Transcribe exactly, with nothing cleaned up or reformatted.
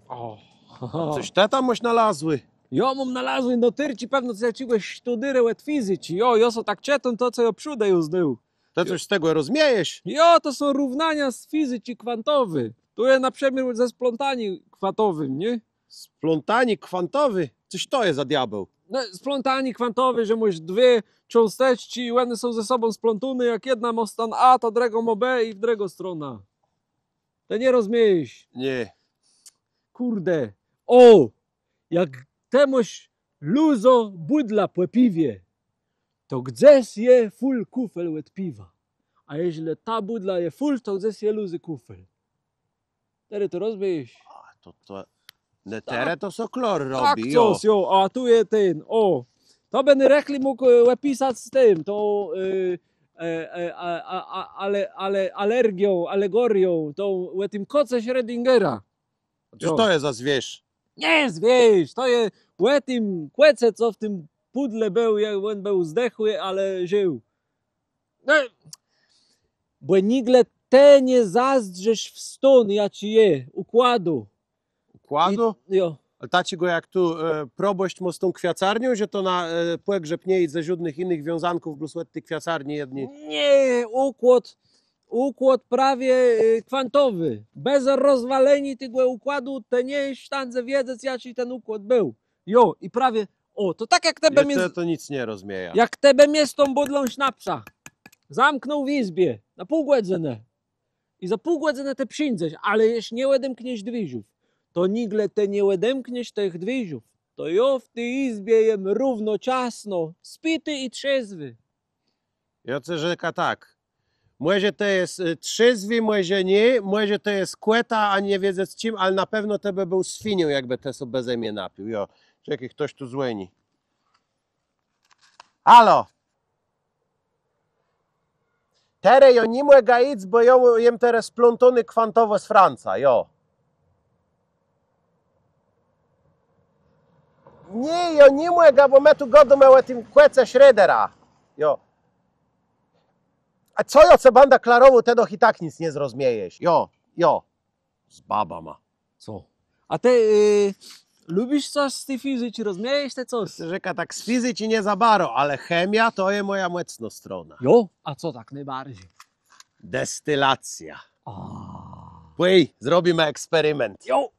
Ò. Cos të tam môsz nalazłé? Jo, móm nalazłé, no, tërczi pewno cos jaczégò sztudérë òd fizyczi. Jo, jô so tak czëtóm to, co jô przódë ju znôł. Të cos z tegò rozmiejesz? Jo, to są równania z fizyczi kwantowi. Tu je na przëmiôr ze splątanim kwantowim, nié? Splątanié kwantowé? Cos to je za diôbéł? No, splątanié kwantowé, że môsz dwie cząsteczczi i òne są ze sobą splątóné, jak jedna mô stan A, to drëgô mô B i w drëgą stronã. Të nie rozmiejesz. Nié. Kùrde. Ò, jak të môsz lózą bùdlã pò piwie, to gdzes je fùl kùfel òd piwa. A jeżlë ta bùdla je fùl, to gdzes je lózy kùfel. Terô to rozmiejesz? A, to, to, ne, terô to so klôr robi, jo. Tak cos, jo, a tu je ten, ò. To bë nôrëchli mógł, e, òpisac z tim, to, e, e, e, a, a, a, ale, ale, alergią, alegórią, to ò tim kòce Schrödingera. Cos to je za zwiérz? Nié zwiérz, to je ò tim kòce, co w tim pùdle béł, jak òn béł zdechłi, ale żił. No, bò nigle të nie zazdrzisz w stón, jaczi je, ùkładu. Ùkładu? I, jo. Ale taczégò jak tu, e, probòszcz mô z tą kwiôcarnią, że to na, e, pògrzeb nie jidze żódnëch jinëch wiązanków, blós òd ti kwiôcarni jedny. Nié, ùkłôd, ùkłôd prawie, e, kwantowi. Bez rozwaleniô tegò ùkładu të nie jes w sztãdze wiedzec, jaczi ten ùkłôd béł. Jo, i prawie, ò, to tak jak të bë mie, to, to nick nie rozmiejã. Jak të bë mie z tą bùdlą sznapsa zamknął w jizbie na pół gòdzënë. I za pół gòdzënë të przińdzesz, ale jesz nie òdemkniesz dwiérzów. To nigle të nie òdemkniesz tëch dwiérzów, to jô w ti jizbie jem równoczasno spiti i trzézwi. Jô cë rzekã tak. Mòże të jes, e, trzézwi, mòże nié, mòże të jes kòta, a nie wiedzec czim, ale na pewno të bë béł swinią, jakbë të so beze mie napił. Jo, czekôj, chtos tu zwòni. Halo! Terô jô ni mògã jic, bò jô jem terô splątóny kwantowò z Francã, jo. Nié, jô ni mògã, bò më tu gôdómë ò tim kòce Schrödera. Jo. A co jô cë bãdã klarowôł, të doch i tak nick nie zrozmiejesz. Jo, jo. Z babama. Co? A të, e, lubisz cos z ti fizyczi, rozmiejesz të cos? Rzekã tak, z fizyczi nié za baro, ale chemiô to je mòja mòcnô strona. Jo? A co tak nôbarżi? Destilacjô. A. Pòj, zrobimë eksperiment. Jo.